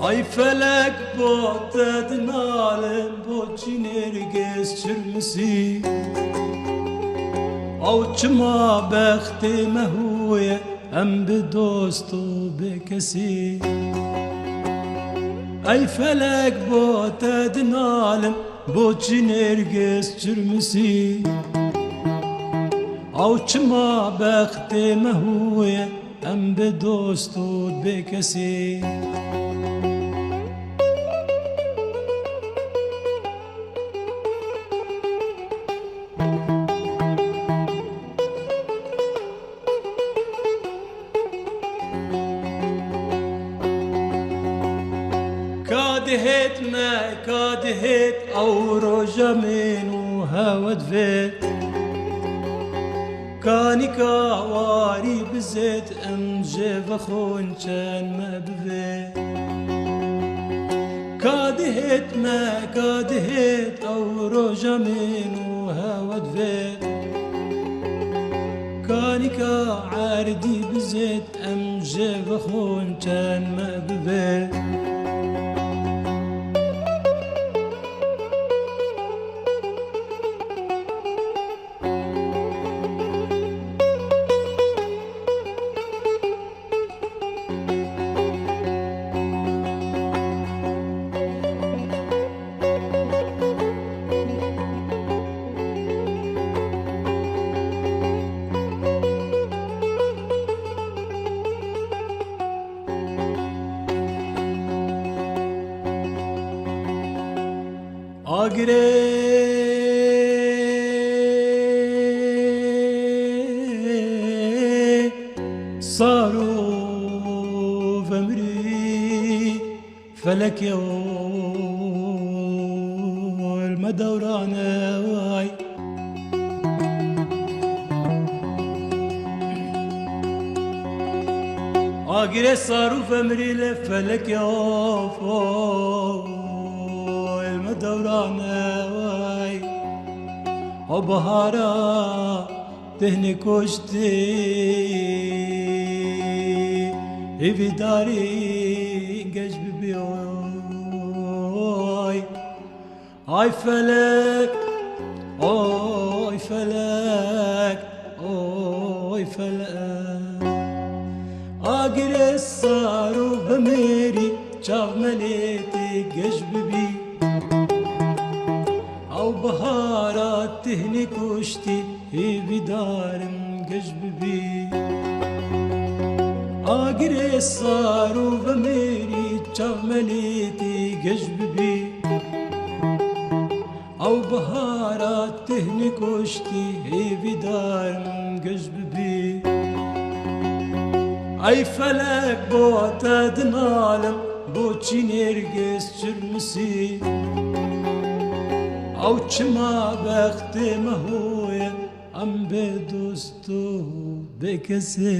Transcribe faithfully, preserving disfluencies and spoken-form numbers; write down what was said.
Ey felek, bo te dinalim, bo çî nêrgiz çirmisî? Ew çima bextê me hûye, em bi dost û bê kesî? Ey felek, bo te dinalim, bo çî nêrgiz çirmisî? Ew çima bextê me hûye, em bi dost û bê kesî? Ka dihêt me, ka dihêt, ew roja min û hewa divêt. Ka nîka warî bizêt, em jê vexwin çend me bivê. Ka dihêt me, ka dihêt, ew roja min û hewa divêt. Ka nîka erdî bizêt, em jê vexwin çend me bivê. Agirê sar û vemirî, felekê ol me dewrane way. Agirê sar û vemirî, lê felekê ol me dewrane way. O bahara Tehnê koştî hêvîdarî geş bibî oy. Ay felek, oy felek, oy felek. Agirê sar û vemirî, çav me lê tê geş bibî. Ew bihara tehnê koştî, hêvîdarim geş bibî. Agirê sar û vemirî, çav me lê tê geş bibî. Ew bihara tehnê koştî, hêvîdarim geş bibî. Ey felek, bo te dinalim, bo çî nêrgiz çirmisî? Ew çima bextê me hûye, em bê dost û bê kesê?